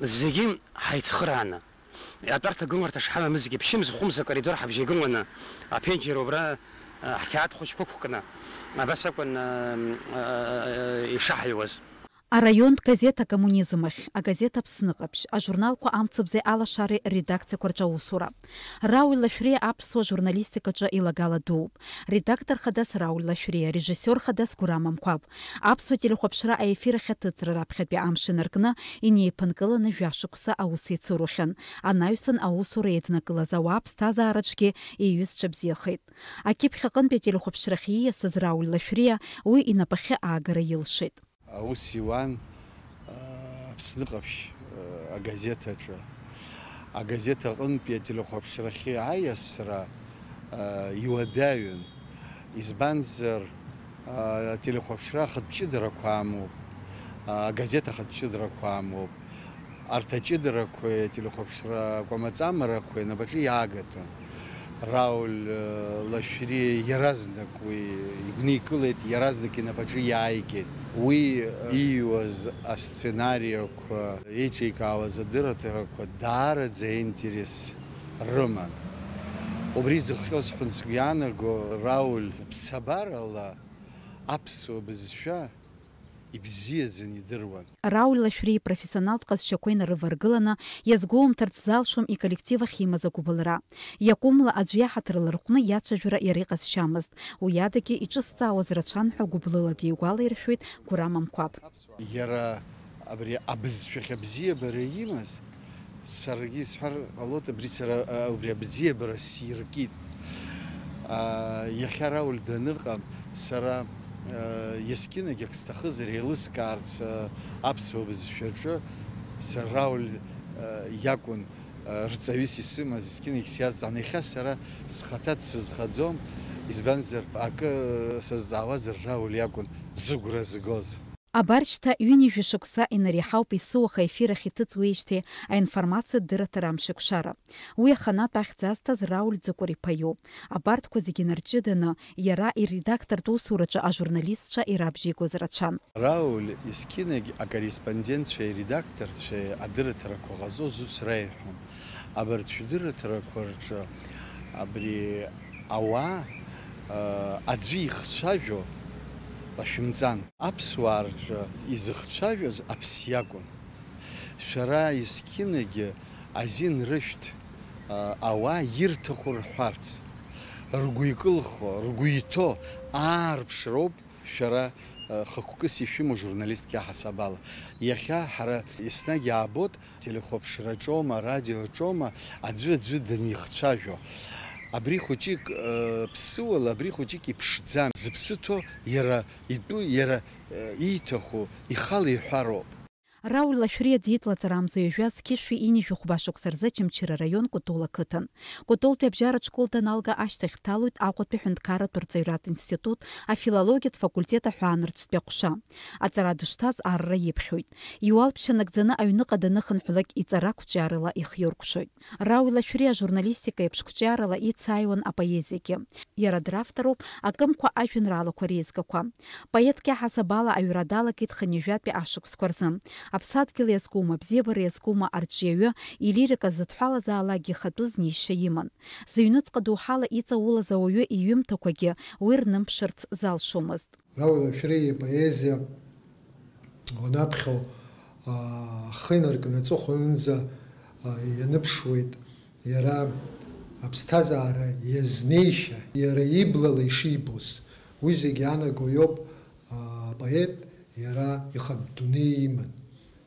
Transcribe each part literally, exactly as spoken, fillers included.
Зегьы ҳаицхырааны, атәарҭа гыларҭа шҳамамызгьы, ԥшьымз-хәымз акоридор ҳабжьагыланы, аԥенџьыр убра, а, ҳқьаад хәыҷқәа ықәкны, абас акәын, а, а, ишаҳаҩуаз. Араионтә газеҭ Акоммунизм ахь, агазеҭ Аԥсны ҟаԥшь, ажурналқәа Амцабзеи Алашареи редакциақәа рҿы аусура. Рауль Лашәриа аԥсуа журналистикаҿы илагала дууп. Редактор хадас Рауль Лашәриа, режиссиор хадас Гәырам Амқәаб. Аԥсуа телехәаԥшра аефир ахь аҭыҵра раԥхьатәи амш инаркны, инеиԥынкыланы жәашықәса аус еицырухьан. Анаҩсан аусура еиднакылаз ауаа аԥсҭазаараҿгьы иҩызцәа бзиахеит. Акьыԥхь аҟынтәи ателехәаԥшрахь ииасыз Рауль Лашәриа уи инапахьы аагара илшеит. Аус иуан, а, Аԥсны ҟаԥшь, а, агазеҭ аҿы. Агазеҭ аҟынтәи ателехәаԥшрахьы аиасра, а, иуадаҩын. Избанзар, а, ателехәаԥшра ахатә ҷыдарақәа амоуп, а, агазеҭ ахатә ҷыдарақәа амоуп. Арҭ аҷыдарақәеи ателехәаԥшра акәамаҵамарақәеи инапаҿы иаагатәын. Рауль, э, Лашәриа иаразнак уи игәникылеит, иаразнак инапаҿы иааигеит. Уи, э, ииуаз асценариақәа, еиҿикаауаз адырраҭарақәа даараӡа аинтерес рыман. Убри зыхҟьоз ҳәа сгәы иаанаго, Рауль ԥсабарала аԥсуа бызшәа ибзиаӡаны идыруан. Рауль Лашәриа ипрофессионалтә ҟазшьақәа инарываргыланы, иазгәоумҭарц залшом иколлектив ахь имаз агәыбылра. Иакәымла аӡә иаҳаҭыр ларҟәны иацәажәара иара иҟазшьамызт. Уи адагьы иҿызҵаауаз рацәан ҳәа гәыблыла дигәалаиршәоит Гәырам Амқәаб. Иара абри абызшәахь абзиабара имаз, саргьы исҳәар ҟалоит, абри сара, а, убри абзиабара сиркит. А, иахьа Рауль даныҟам, сара, а, есқьынагь ак сҭахызар еилыскаарц, а, аԥсуа бызшәаҿы сара Рауль, а, иакәын, а, рҵаҩыс исымаз, есқьынагь сиазҵаауан. Иахьа сара схаҭа дсызхаӡом, избанзар, акы сазҵаауазар Рауль иакәын зыгәра згоз. Абар шьҭа ҩынҩажәа шықәса инареиҳауп есыуаха ефир ахь иҭыҵуеижьҭеи аинформациатә дырраҭара Амшеикәшара. Уи аханатә ахьӡ азҭаз Рауль Ӡыкәыр-иԥа иоуп. Абарҭқәа зегьы нарҷыданы, иара иредактортә усураҿы ажурналистцәа ирабжьеигоз рацәан. Рауль есқьынагь акорреспондентцәеи аредакторцәеи адырраҭарақәа ҟазҵоз ус раиҳәон. Абарҭ шәдырраҭарақәа рҿы абри ауаа, а, аӡәы ихцәажәо ҟашәымҵан. Аԥсуаа рҿы изыхцәажәоз аԥс иакәын. Шәара есқьынагьы азин рышәҭ, а, ауаа ирҭаху рҳәарц. Ргәы икылхо, ргәы иҭоу аарԥшроуп. Шәара, э, хықәкыс ишәымоу журналистк иаҳасаб ала. Иахьа ҳара еснагь иаабоит, телехәаԥшраҿоума, арадиоаҿоума, аӡәы аӡәы данихцәажәо. Абри хәыҷык, э, ԥсыуала, абри хәыҷык иԥшӡам. Зыԥсы ҭоу иара итәы, иара, э, ииҭаху, ихала иҳәароуп. Рауль Лашәриа диит лаҵарамза ҩажәа зқьышәи ҩынҩажәи хәба шықәса рзы Очамчыра араион Кәтол ақыҭан. Кәтолтәи абжьаратә школ даналга ашьҭахь дҭалоит Аҟәатәи аҳәынҭқарратә рҵаҩратә институт афилологиатә факультет аҳәаанырцәтәи аҟәша. Аҵара дышҭаз арра иԥхьоит. Иуалԥшьа нагӡаны аҩныҟа даныхынҳәлак иҵара қәҿиарала ихиркәшоит. Рауль Лашәриа ажурналистика еиԥш қәҿиарала ицааиуан апоезиагьы. Иара дравторуп акымқәа ажәеинраалақәа реизгақәа. Поетк иаҳасаб ала аҩра далагеит хынҩажәатәи ашықәсқәа рзы. Аԥсадгьыл иазкума, абзиабара иазкума арҿиаҩы илирика зыдҳәалазаалакгьы ихатәы знеишьа иман. Зыҩныҵҟа доуҳала иҵаулаз ауаҩы иҩымҭақәагьы уи рнымԥшырц залшомызт. Рауль Лашәриа ипоезиа уанаԥхьо, аа, ахы инаркны аҵыхәанынӡа, аа, ианыԥшуеит иара аԥсҭазаара иазнеишьа, иара иблала ишибоз. Уи зегь иаанаго иоуп, аа, апоет иара ихатә дунеи иман.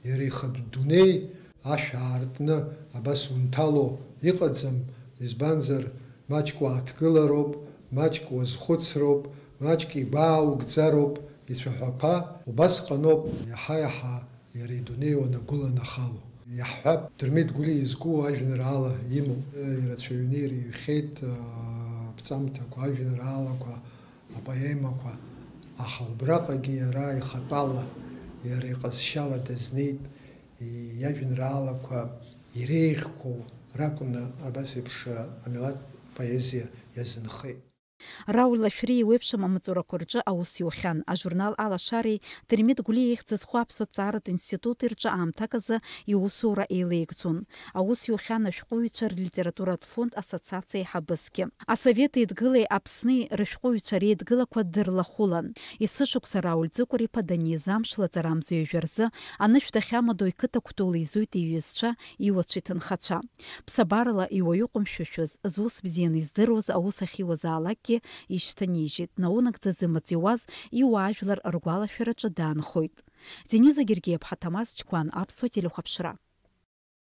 Иара ихатә дунеи ашә аартны абас унҭало иҟаӡам, избанзар, маҷк уааҭгылароуп, маҷк уазхәыцроуп, маҷк игәааугӡароуп, ицәаҳәақәа убасҟаноуп, иаҳа-иаҳа иара идунеи уанагәыланахало. Иаҳҳәап, Дырмит Гәлиа изку ажәеинраала имоуп, ирацәаҩны ирыҩхьеит, аԥҵамҭақәа, ажәеинраалақәа, апоемақәа, аха убраҟагьы иара ихатәала, иара иҟазшьала дазнеит, иажәеинраалақәа иреиӷьқәоу ракәны абас еиԥш амилаҭ поезиа иазынхеит. Рауль Лашәриа иеиуеиԥшым амаҵурақәа рҿы аус иухьан. Ажурнал Алашареи Дырмит Гәлиа ихьӡ зху аԥсуа ҭҵааратә институти рҿы аамҭак азы иусура еилеигӡон. Аус иухьан ашәҟәыҩҩцәа рлитературатә фонд ассоциациа аиҳабысгьы. Асовет Еидгылеи Аԥсни рышәҟәыҩҩцәа реидгылақәа дырлахәылан. Есышықәса Рауль Ӡыкәыр-иԥа данизамш лаҵарамза ҩажәа рзы анышә дахьамадоу иқыҭа Кәтол изуит иҩызцәа, иуацәа, иҭынхацәа. Ԥсабарала иуаҩы ҟәымшәышәыз, зус бзианы издыруаз аус ахьиуазаалакгьы ишьҭанижьит, наунагӡа зымаҵ иуаз иуаажәлар ргәалашәараҿы даанхоит. Дениза Гергиаԥҳа, Ҭамаз Чқәан, Аԥсуа телехәаԥшра.